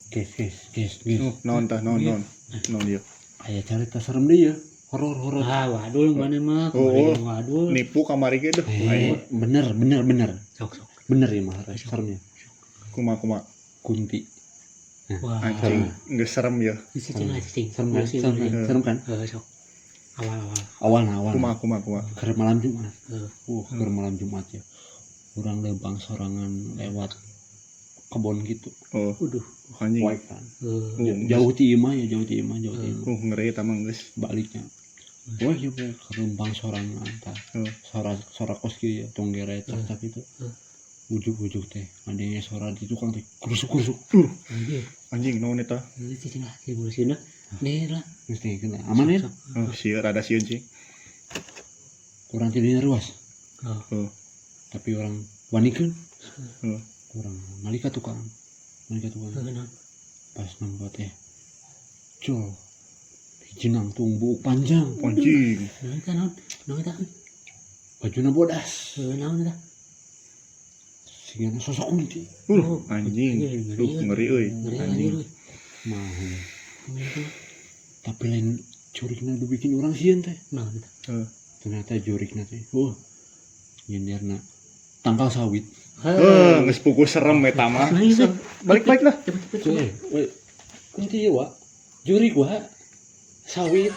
Guys, guys, guys, guys. Oh, naon tah, naon, naon. Naon ieu? Aya carita serem deui ya. Horor, horor. Ah, wadul mana mah. Oh, Kemarin oh. wadul. Nipu kamari ge deh. Eh, Aing bener, bener, bener. Sok sok. Bener ya mah seremnya. Kumaha, kumaha? Kunti. Wah. Anjing, geus serem ya. Cicing lah, cicing. Serem kan? Udah sih, Serem kan? udah. Serem kan? Eh, sok. Awal awal. Awal nah, awal. Kumaha, kumaha, kumaha? Keur malam Jumat. Heeh. Keur malam Jumat ya. Urang lempang sorangan lewat kebon gitu. Oh, Uduh. anjing. Poek kan. Heeh. Jauh ti imah ya, jauh ti imah, jauh ti imah. Ngeri eta mah geus. Baliknya. Wah, ya poek keur lempang sorangan tah. Sora sora kos kieu ya, tong gere cak cak gitu. Ujug-ujug teh, adanya suara di tukang teh krusuk-krusuk. Anjir. Anjing, naon eta? Ini cicing lah, cicing urusin lah. Nih lah. Geus teh kena. Aman ya? Sok. Oh, sieun, rada sieun sih. Kurang tidinya ruas. Oh. Oh, Tapi urang wanikeun. oh. Kurang nalika tukang. Nalika tukang. Heeh, naon? Pas nanggo teh. Cul. Hiji nangtung buuk panjang. Anjing. Naon eta, naon? Naon eta? Bajuna bodas. Heeh, naon eta? Sigana sosok kunti. Oh, Anjing. anjing, ngeri, Duh, ngeri euy. Ngeri Anjing. anjir euy. Mah. Ngeri itu. Tapi lain jurigna nu bikin urang sieun teh. Naon eta? Heeh. Ternyata jurigna teh. Nyindirna tangkal sawit. Heuh, geus puguh serem eta mah. Nah, iya. Balik, balik lah. Cepet cepet. Eh, weh. Kunti ieu wa. Jurig wa. Sawit.